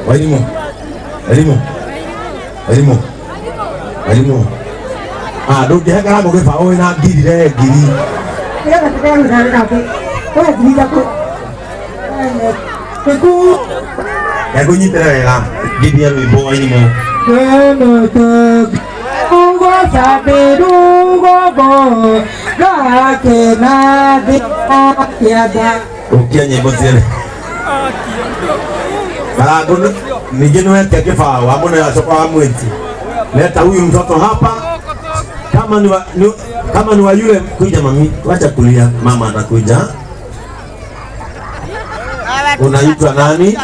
Wairimu. Wairimu. Wairimu. Wairimu. Ah, ndũngĩhe Karangũ gĩbaũ wĩna ngiri rehe ngiri. Ngũnyitĩre wega ngithia rwĩmbo Wairimu. Ũkia nyĩmbo ciene. Karangũ ningĩ nĩwetia kĩbaũ amũne acoka wa mwĩti. Leta huyu mtoto hapa kama ni wa, ni, kama ni wa yule kuja mami, wacha kulia, mama anakuja. Unaitwa nani?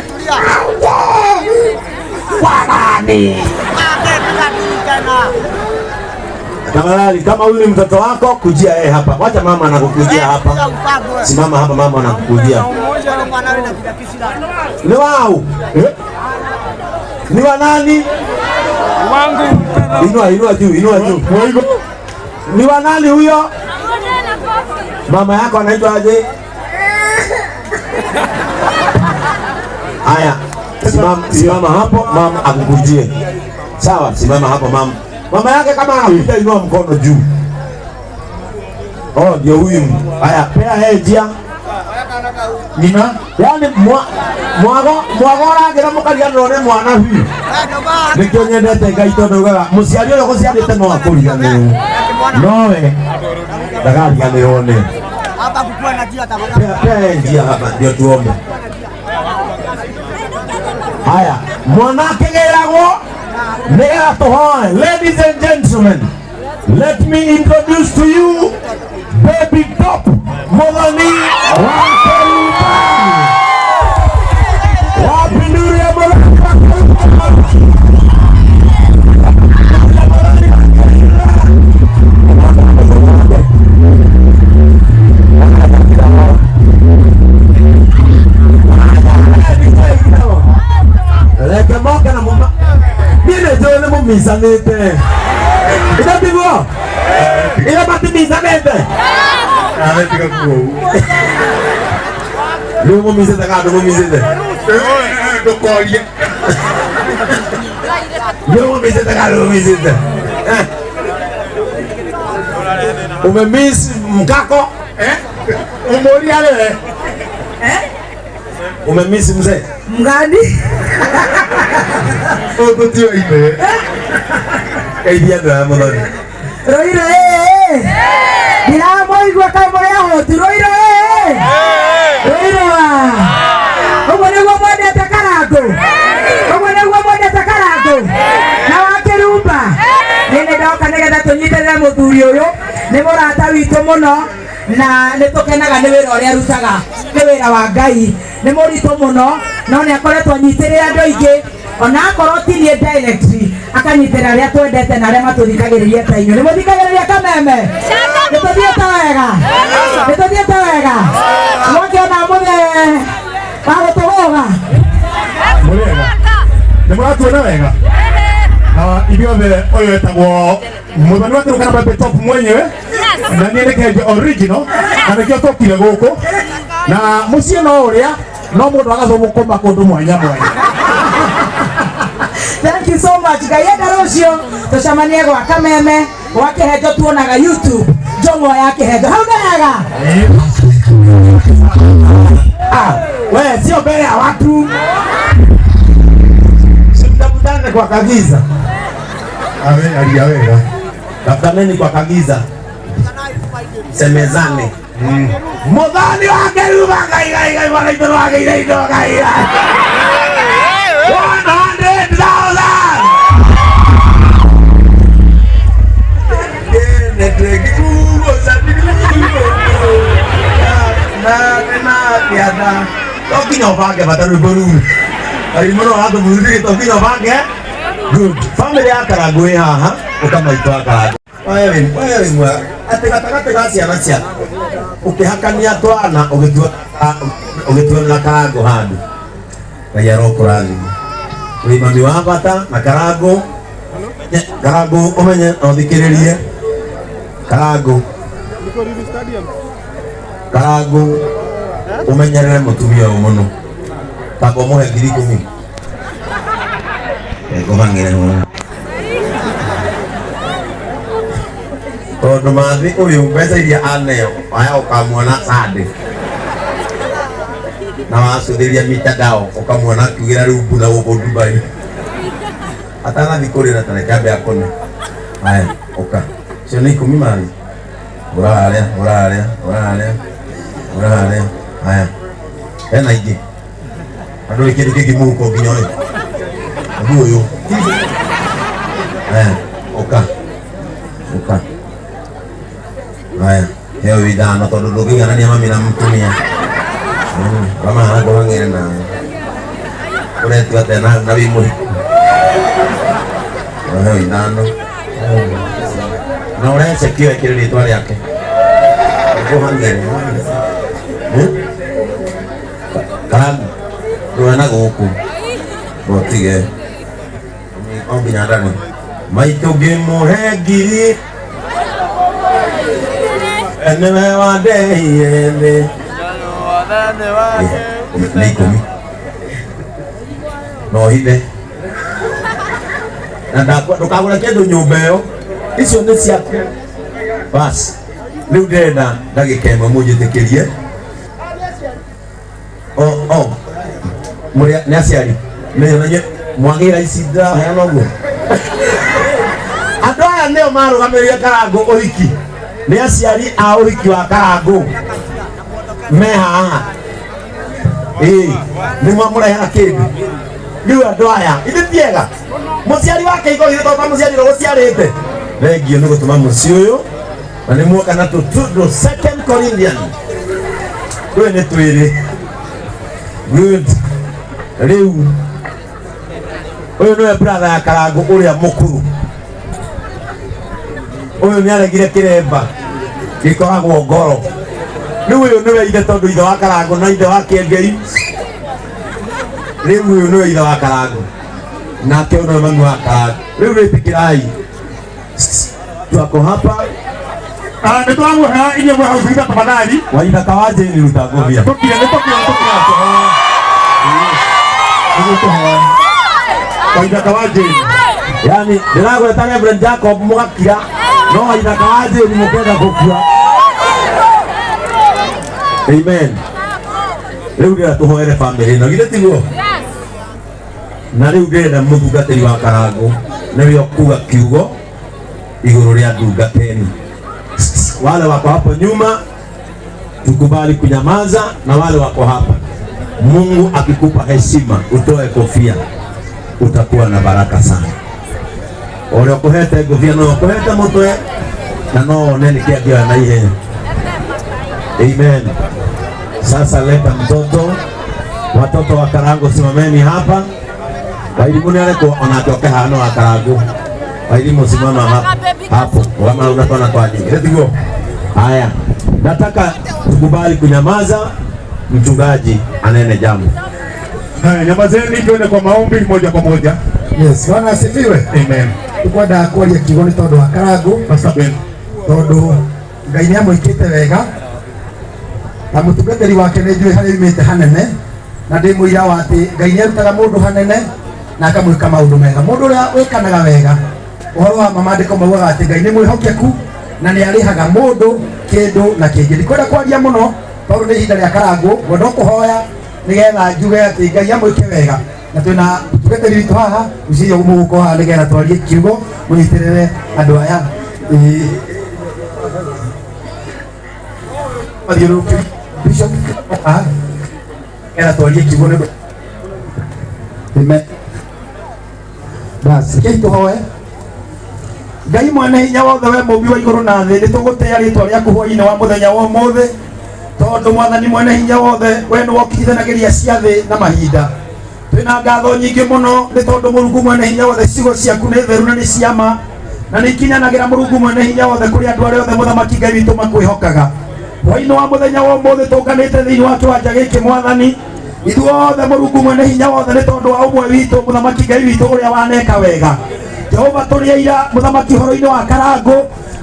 Tafadhali, kama huyu ni mtoto wako, kujia yeye hapa. Wacha mama anakukujia hapa. Simama hapa, mama anakukujia. Ni wao. Eh? Ni wa nani? Wangu. Inua, inua juu, inua juu. Ni wa nani huyo? Mama yako anaitwa aje? Haya, simama, simama hapo mama akukujie. Sawa, simama hapo mama. Mama yake kama anakuja, inua mkono juu. Oh, ndio huyu. Haya, pea yeye njia. Nina Yaani mwago mwago ũragĩra mũkariganĩrwo nĩ mwana biũ. Nĩkĩo nyendete Ngai tondũ ugaga mũciari ũrĩa ũgũciarĩte no akũriganĩrwo. Nowe ndakariganĩrwo nĩ. Pea pea yeye njia hapa ndio tuombe. Haya, mwana akĩgĩragwo nĩgetha tũhoe. Ladies and gentlemen, let me introduce to you Baby Top Muthoni wa Keruba. Wapi nduru ya Muthoni wa Keruba? Reke moke na muma. Niĩ nĩ njũĩ nĩ mũmicanĩte. Ĩno tiguo? Ĩno matimicanĩte? Nawe tiga kuo. Rĩu mũmicĩte kana ndũmũmicĩte? Ndũkorie. Rĩu mũmicĩte kana ndũmũmicĩte? Eh. Umemiss mkako? Eh? Ũmũrie arĩwe. Umemiss mzee? Mgani? Ũgũtio ime. Geithia andũ aya Muthoni. Roiro ĩĩ. Ndiramũigua kaĩ mũrĩ ahũtu. Roiro ĩĩ. Roiro a. Ũguo nĩguo mwendete Karangũ. Ũguo nĩguo mwendete Karangũ. Na wa Kĩrumba. Niĩ nĩ ndoka nĩgetha tũnyitĩrĩre mũthuri ũyũ. Nĩ mũrata witũ mũno na nĩ tũkenaga nĩ wĩra ũrĩa arutaga. Nĩ wĩra wa Ngai. Nĩ mũritũ mũno no nĩ akoretwo anyitĩrĩre andũ aingĩ ona akorwo ti niĩ directly akanyitĩrĩra arĩa twendete na arĩa matũthikagĩrĩria ta inyuĩ. Nĩ mũthikagĩrĩria Kameme? Nĩ tũthiĩte wega? Nĩ tũthiĩte wega? Mwakĩona mũthee wa gũtũgũga? Mũrĩega. Nĩ mũratuona wega? Na ithuothe ũyũ etagwo Muthoni wa Kĩrũka na Baby Top mwenyewe na niĩ nĩ Kenjo original na nĩkĩo tũkire gũkũ na mũciĩ no ũrĩa no mũndũ agathũgũkũma kũndũ mwanya mwanya. Thank you so much. Ngai enda rũciũ tũcemanie gwa Kameme gwa Kĩhenjo tuonaga YouTube njong'o ya Kĩhenjo. Hau nĩ hega? Ah, we sio mbele ya watu. Simtafutane kwa kagiza. Awe aria wega. Tafutaneni kwa kagiza. Semezane. Muthoni wa Keruba ngai ngai ngai mwana itũ nĩwagĩire indo ngai ngai. 100,000. To nginya ũbange bata rwĩmbo rũu. Karimũ no aratũbundithia to nginya ũbange. Good. Family ya Karangũ ĩ haha, ũkamaitũ wa Karangũ. Wewe wĩ mwega. Atĩ gatagatĩ ga ciana ciaku ũkĩhakania twana ũgĩtua ũgĩtuanĩra Karangũ handũ. Ngai arokũrathima. Wĩ mami wa bata na Karangũ. Karangũ ũmenye na ũthikĩrĩrie. Karangũ. Karangũ ũmenyerere mũtumia ũyũ mũno. Tamba ũmũhe 10,000. Ngũhang'ĩre hũra. Tondũ mathi ũyũ mbeca iria aneo aya ũkamuona Sunday na wacũthĩria mitandao ũkamuona akiugĩra rĩu mbura gũkũ Dubai atanathi kũrĩra ta reke ambe akone. Haya, ũka cio nĩ 10 mathi ũra harĩa ũra harĩa ũra harĩa ũra harĩa. Haya, hena ingĩ andũ nĩ kĩndũ kĩngĩ mũhuko nginya ũyũ ũndũ ũyũ. Haya, ũka ũka. Haya, heo 5 tondũ ndũngĩiganania mami na mũtumia ramahana ngũhang'ĩre nawe ũretua atĩa na wĩ mũhiku. Heo 5 na ũrecekio ekĩre rĩtwa rĩake ngũhang'ĩre Karangu rũa na gũkũ ũtige o nginya ndani maitũ ngĩmũhe 1000 nĩwe wandeire thĩ nĩ 10 no hithe na ndũkagũre kĩndũ nyũmba ĩyo icio nĩ ciaku bas. Rĩu ndĩrenda ndagĩka ĩmwe mũnjĩtĩkĩrie o mũrĩ nĩ aciari nĩ mwagĩra ici ndĩraheana ũguo. Andũ aya nĩo marũgamĩrĩire Karangũ ũhiki, nĩ aciari a ũhiki wa Karangũ me haha. Ĩĩ nĩ mwamũrehera kĩndũ rĩu andũ aya ithe tiega mũciari wake igũrũ ithe tondũ mũciari ũrĩa ũgũciarĩte. Thengio nĩ gũtũma mũciĩ ũyũ na nĩ muoka na tũtundũ Second Corinthian rũĩ nĩ twĩrĩ. Good. Rĩu ũyũ nĩwe brother ya Karangũ ũrĩa mũkũrũ. Ũyũ nĩ aregire kĩremba gĩkoragwo ngoro. Rĩu ũyũ nĩwe ithe tondũ ithe wa Karangũ na ithe wa Kĩengei. Rĩu ũyũ nĩwe ithe wa Karangũ nake ũyũ nĩwe mami wa Karangũ. Rĩu rĩtĩkĩrai twako hapa. Nĩ tũramũhea inyuĩ mwĩ hau thutha tafadhali. Waithaka wa Jane ruta ngũbia. Tũkire nĩ tũkire tũkire tũhoe. Nĩguo tũhoe. Waithaka wa Jane. Yani ndĩragweta Reverend Jacob mũgakira no Waithaka wa Jane mũkenda gũkua. Amen. Rĩu ndĩrenda tũhoere family ĩno githĩ tiguo? Na rĩu ndĩrenda mũtungatĩri wa Karangũ nĩwe ũkuga kiugo igũrũ rĩa ndungateni. Wale wako hapo nyuma tukubali kunyamaza, na wale wako hapa, Mungu akikupa heshima utoe kofia, utakuwa na baraka sana. Ũrĩa ũkũhete ngũbia no ũkũhete mũtwe na no one nĩkĩ angĩoya na ihenya. Amen. Sasa leta mtoto, watoto wa Karangũ simameni hapa. Wairimu nĩ arekwo onake oke haha no wa Karangũ. Wairimu simama hapa hapo, kama unatona kwa nyingi. Let's go. Haya, nataka tukubali kunyamaza, mchungaji anene jambo. Haya, nyamazeni tuende kwa maombi moja kwa moja. Yes, Bwana asifiwe. Amen. Tukwenda kwaria kiugo nĩ tondũ wa Karangũ. Pastor Ben. Tondũ Ngai nĩ amwĩkĩte wega na mũtungatĩri wake nĩ njũĩ harĩa oimĩte hanene, na ndĩ mũira wa atĩ Ngai nĩ arutaga mũndũ hanene na akamwĩka maũndũ mega. Mũndũ ũrĩa wĩkanaga wega, ũhoro wa ma maandĩko maugaga atĩ Ngai nĩ mwĩhokeku na nĩ arĩhaga mũndũ kĩndũ na kĩngĩ. Ndikwenda kwaria mũno tondũ nĩ ihinda rĩa Karangũ, ngwenda o kũhoya nĩgetha njuge atĩ Ngai amwĩke wega. Na twĩna mũtungatĩri witũ haha, ngwĩciria mũgũkorwo haha nĩgetha twarie kiugo mũnyitĩrĩre andũ aya. Mathiũrũrũkĩrie Bishop haha nĩgetha twarie kiugo nĩ ũndũ. Amen. Basi, rekei tũhoe. Ngai mwene hinya wothe, we mũmbi wa igũrũ na thĩ, nĩ tũgũtĩĩa rĩtwa rĩaku hwaĩ-inĩ wa mũthenya wa ũmũthĩ, tondũ mwathani mwene hinya wothe, we nĩwe ũkinyithanagĩria ciathĩ na mahinda. Twĩna ngatho nyingĩ mũno nĩ tondũ Mũrungu mwene hinya wothe, ciugo ciaku nĩ theru na nĩ cia ma, na nĩ ikinyanagĩra Mũrungu mwene hinya wothe kũrĩ andũ arĩa othe mũthamaki Ngai witũ makwĩhokaga. Hwaĩ-inĩ wa mũthenya wa ũmũthĩ tũnganĩte thĩinĩ wa kĩwanja gĩkĩ mwathani, ithuothe Mũrungu mwene hinya wothe nĩ tondũ wa ũmwe witũ mũthamaki Ngai witũ ũrĩa waneka wega. Jehova tũrĩ aira mũthamaki ũhoro-inĩ wa Karangũ,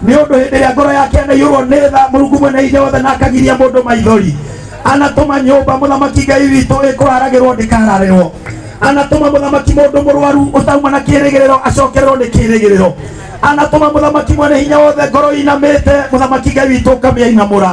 nĩ ũndũ hĩndĩ ĩrĩa ngoro yake anaiyũrwo nĩ tha Mũrungu mwene hinya wothe na akagiria mũndũ maithori, anatũma nyũmba mũthamaki Ngai witũ ĩkũraragĩrwo ndĩkararĩrwo. Anatũma mũthamaki mũndũ mũrwaru ũtauma na kĩrĩgĩrĩro acokererwo nĩ kĩrĩgĩrĩro. Anatũma mũthamaki mwene hinya wothe ngoro inamĩte mũthamaki Ngai witũ ũkamĩinamũra.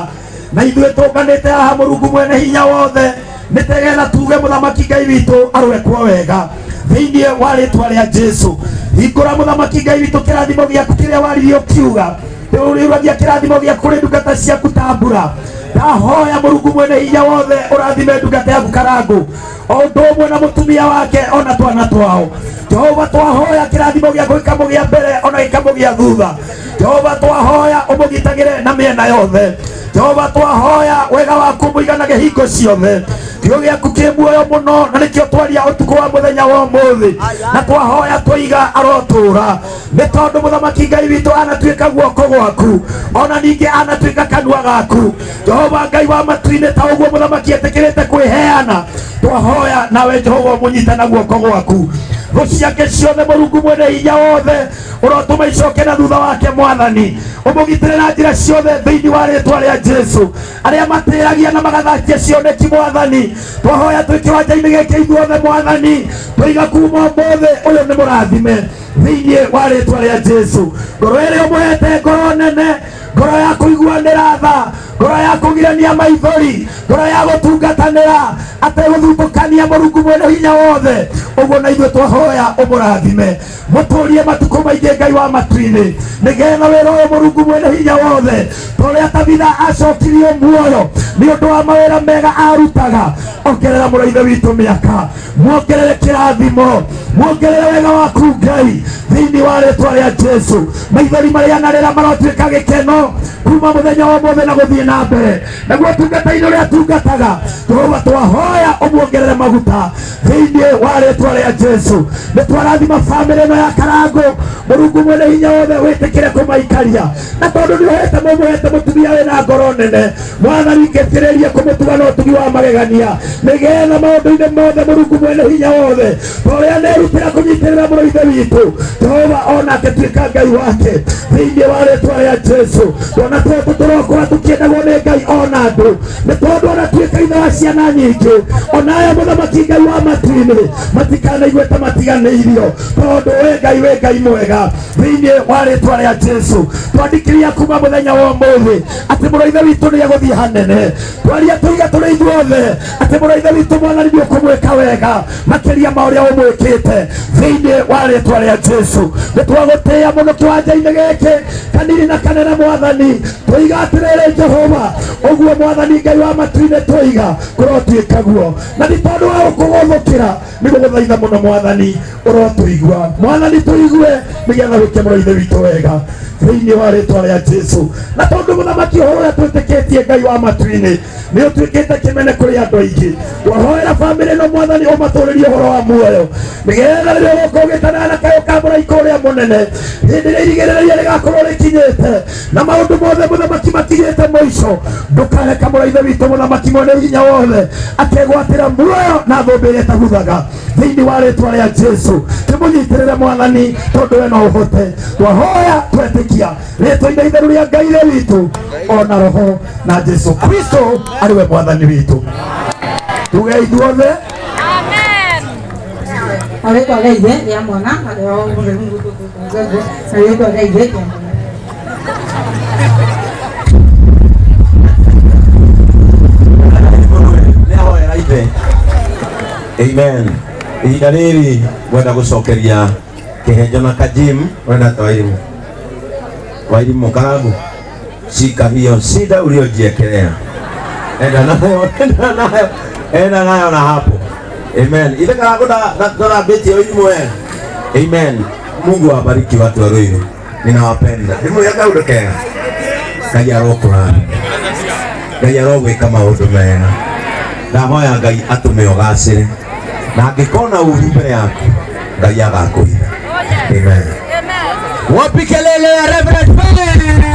Na ithuĩ tũnganĩte haha Mũrungu mwene hinya wothe nĩtegetha tuge mũthamaki Ngai witũ arwekwo wega thĩinĩ wa rĩtwa rĩa Jesu. Hingũra mũthamaki Ngai witũ kĩrathimo gĩaku kĩrĩa waririe ũkiuga ũrĩuragia kĩrathimo gĩaku kũrĩ ndungata ciaku ta mbura. Ndahoya Mũrungu mwene hinya wothe ũrathime ndungata yaku Karangũ o ũndũ ũmwe na mũtumia wake ona twana twao. Jehova twahoya kĩrathimo gĩaku gĩkamũgĩa mbere ona gĩkamũgĩa thutha. Jehova twahoya ũmũgitagĩre na mĩena yothe. Jehova twahoya wega waku mũiganage hingo ciothe. Kiugo gĩaku kĩ muoyo mũno na nĩkĩo twaria ũtukũ wa mũthenya wa ũmũthĩ, na twahoya twoiga arotũra nĩ tondũ mũthamaki Ngai witũ anatuĩka guoko gwaku ona ningĩ anatuĩka kanua gaku. Jehova Ngai wa matu-inĩ, ta ũguo mũthamaki etĩkĩrĩte kwĩheana, twahoya nawe Jehova ũmũnyite na guoko gwaku. Thũ ciake ciothe Mũrungu mwene hinya wothe ũrotũma icoke na thutha wake Mwathani, ũmũgitĩre na njĩra ciothe thĩinĩ wa rĩtwa rĩa Jesu. Arĩa matĩragia na magathakia cioneki Mwathani, twahoya twĩ kĩwanja-inĩ gĩkĩ ithuothe Mwathani, tũiga kuma ũmũthĩ ũyũ nĩ mũrathime thĩinĩ wa rĩtwa rĩa Jesu. Ngoro ĩrĩa ũmũhete ngoro nene, ngoro ya kũiguanĩra tha, ngoro ya kũgirania maithori, ngoro ya gũtungatanĩra ategũthutũkania Mũrungu mwene hinya wothe, ũguo na ithuĩ twahoya ũmũrathime mũtũrie matukũ maingĩ Ngai wa matu-inĩ, nĩgetha wĩra ũyũ Mũrungu mwene hinya wothe ta ũrĩa Tabitha acokirio muoyo nĩ ũndũ wa mawĩra mega arutaga, ongerera mũraithe witũ mĩaka, muongerere kĩrathimo, muongerere wega waku Ngai thĩinĩ wa rĩtwa rĩa Jesu. Maithori marĩa narĩra marotuĩka gĩkeno kuma mũthenya wa ũmũthĩ na gũthiĩ na mbere, naguo ũtungata-inĩ ũrĩa atungataga Jehova twahoya ũmuongerere maguta thĩinĩ wa rĩtwa rĩa Jesu. Nĩ twarathima bamĩrĩ ĩno ya Karangũ, Mũrungu mwene hinya wothe wĩtĩkĩre kũmaikaria, na tondũ nĩ ũhete mũmũhete mũtumia wĩna ngoro nene, Mwathani ngĩtĩrĩrie kũmũtuga na ũtugi wa magegania, nĩgetha maũndũ-inĩ mothe Mũrungu mwene hinya wothe ta ũrĩa nerutĩra kũnyitĩrĩra mũrũ ithe witũ Jehova onake tuĩka Ngai wake thĩinĩ wa rĩtwa rĩa Jesu. Twana tũtũ tũrokũra tũkĩendagwo nĩ Ngai ona andũ, nĩ tondũ ona tuĩka ithe wa ciana nyingĩ, ona aya mũthamaki Ngai wa matu-inĩ matikanaigue ta matiganĩirio, tondũ we Ngai wĩ Ngai mwega thĩinĩ wa rĩtwa rĩa Jesu. Twandĩkĩria kuma mũthenya wa ũmũthĩ atĩ mũrũ ithe witũ nĩ egũthiĩ hanene. Twaria tũiga tũrĩ ithuothe atĩ mũrũ ithe witũ Mwathani nĩ ũkũmwĩka wega makĩria ma ũrĩa ũmwĩkĩte thĩinĩ wa rĩtwa rĩa Jesu. Nĩ twagũtĩĩa mũno kĩwanja-inĩ gĩkĩ kanini na kanene Mwathani, tũiga atĩrĩrĩ Jehova, ũguo Mwathani Ngai wa matu-inĩ tũiga kũrotuĩka guo, na nĩ tondũ wa gũkũgũthũkĩra nĩ gũgũthaitha mũno Mwathani ũrotũigua. Mwathani tũigue nĩgetha wĩke mũrũ ithe witũ wega thĩinĩ wa rĩtwa rĩa Jesu. Na tondũ mũthamaki ũhoro ũrĩa twĩtĩkĩtie Ngai wa matu-inĩ nĩ ũtuĩkĩte kĩmene kũrĩ andũ aingĩ, twahoera bamĩrĩ ĩno Mwathani ũmatũrĩrie ũhoro wa muoyo, nĩgetha rĩrĩa ũgoka ũgĩtana na kayũ ka mũraika ũrĩa mũnene, hĩndĩ ĩrĩa irigĩrĩria rĩgakorwo rĩkinyĩte na maũndũ mothe mũthamaki makinyĩte mũico, ndũkareka mũrũ ithe witũ mũthamaki mwene hinya wothe akegwatĩra muoyo na thũmbĩ ĩrĩa ĩtaguthaga thĩinĩ wa rĩtwa rĩa Jesu. Tũmũnyitĩrĩre Mwathani tondũ we no ũhote. Twahoya twetĩkia rĩtwa-inĩ itheru rĩa Ngai ithe witũ ona roho na Jesu Kristo arĩ we Mwathani witũ. Tuge ithuothe Rĩtwa rĩa ithe rĩa mwana na rĩa Roho Mũtheru na rĩtwa rĩa ithe rĩa mwana. Nĩahoera ithe. Amen. Ihinda rĩrĩ ngwenda gũcokeria kĩhenjo na Kajim wenda ta Wairimu. Wairimu Karangũ, shika hiyo shida uliyojiekelea, enda nayo, enda nayo, enda nayo na hapo. Amen. Ithe Karangũ ndathambĩtie Wairimu we. Amen. Mungu awabariki watu wa Ruiru, ninawapenda. Ndimwĩra kaũndũ kega, Ngai arokũrathima, Ngai arogwĩka maũndũ mega. Ndahoya Ngai atũme ũgacĩre, na angĩkona ũru mbere yaku Ngai agakũhitha. Amen. Wapi kelele ya Reverend Ben?